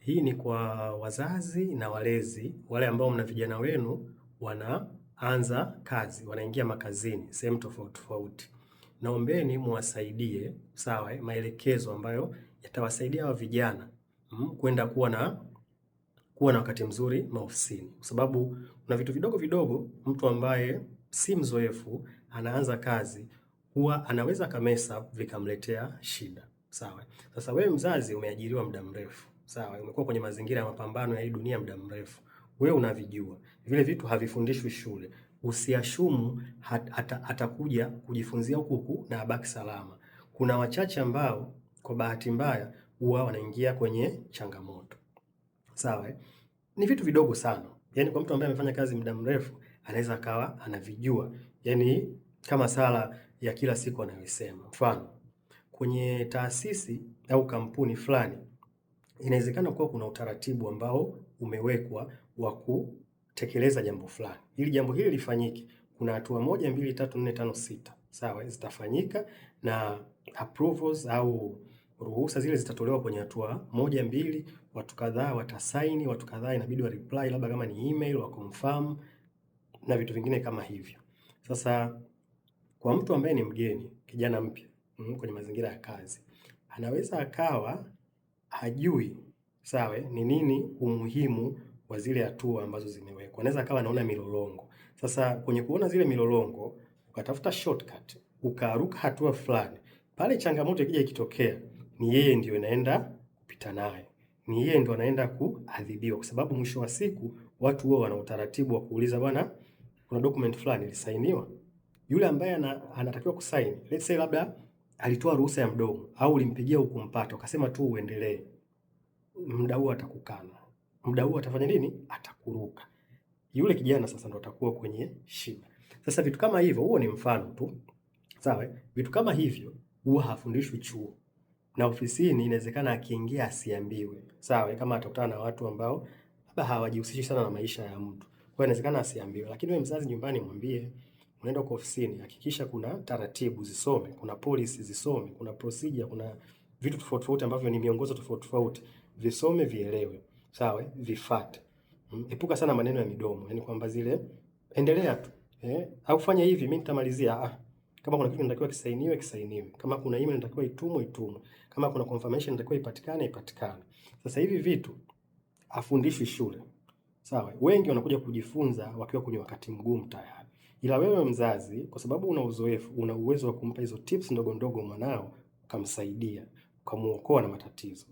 Hii ni kwa wazazi na walezi, wale ambao mna vijana wenu wanaanza kazi, wanaingia makazini sehemu tofauti tofauti. Naombeni muwasaidie, sawa, maelekezo ambayo yatawasaidia hawa vijana kwenda kuwa na wakati mzuri maofisini, kwa sababu kuna vitu vidogo vidogo mtu ambaye si mzoefu anaanza kazi huwa anaweza kamesa vikamletea shida. Sawa. Sasa wewe mzazi umeajiriwa muda mrefu, sawa, umekuwa kwenye mazingira ya mapambano ya hii dunia muda mrefu, wewe unavijua vile vitu, havifundishwi shule. Usiashumu atakuja kujifunzia huku huku na abaki salama. Kuna wachache ambao kwa bahati mbaya huwa wanaingia kwenye changamoto. Sawa, eh? Ni vitu vidogo sana. Yaani kwa mtu ambaye amefanya kazi muda mrefu anaweza akawa anavijua. Yaani kama sala ya kila siku anayoisema. Mfano, kwenye taasisi au kampuni fulani inawezekana kuwa kuna utaratibu ambao umewekwa wa kutekeleza jambo fulani. Ili jambo hili lifanyike, kuna hatua 1, 2, 3, 4, 5, 6. Sawa, zitafanyika na approvals au ruhusa zile zitatolewa kwenye hatua 1, 2, watu kadhaa watasaini, watu kadhaa inabidi wa reply, labda kama ni email wa confirm na vitu vingine kama hivyo. Sasa kwa mtu ambaye ni mgeni, kijana mpya kwenye mazingira ya kazi, anaweza akawa hajui, sawa, ni nini umuhimu wa zile hatua ambazo zimewekwa. Anaweza akawa anaona milolongo. Sasa kwenye kuona zile milolongo, ukatafuta shortcut, ukaruka hatua fulani, pale changamoto ikija ikitokea, ni yeye ndio inaenda kupita naye, ni yeye ndio anaenda kuadhibiwa, kwa sababu mwisho wa siku watu huwa wana utaratibu wa kuuliza, bwana, kuna document fulani ilisainiwa. Yule ambaye anatakiwa kusaini, let's say labda alitoa ruhusa ya mdomo au ulimpigia ukumpata, ukasema tu uendelee, muda huo atakukana, muda huo atafanya nini? Atakuruka. Yule kijana sasa ndo atakuwa kwenye shida. Sasa vitu kama hivyo, huo ni mfano tu, sawa? Vitu kama hivyo huwa hafundishwi chuo na ofisini, inawezekana akiingia asiambiwe, sawa? Kama atakutana na watu ambao labda hawajihusishi sana na maisha ya mtu, kwa hiyo inawezekana asiambiwe, lakini wewe mzazi nyumbani mwambie, unaenda kwa ofisini, hakikisha kuna taratibu zisome, kuna policy zisome, kuna procedure, kuna vitu tofauti tofauti ambavyo ni miongozo tofauti tofauti, visome, vielewe, sawa, vifuate. Epuka sana maneno ya midomo, yani kwamba zile endelea tu au fanya hivi, mimi nitamalizia. Ah, kama kuna kitu kinatakiwa kisainiwe, kisainiwe. Kama kuna email inatakiwa itumwe, itumwe. Kama kuna confirmation inatakiwa ipatikane, ipatikane. Sasa hivi vitu afundishwi shule, sawa. Wengi wanakuja kujifunza wakiwa kwenye wakati mgumu tayari, ila wewe mzazi, kwa sababu una uzoefu, una uwezo wa kumpa hizo tips ndogo ndogo mwanao, ukamsaidia, ukamuokoa na matatizo.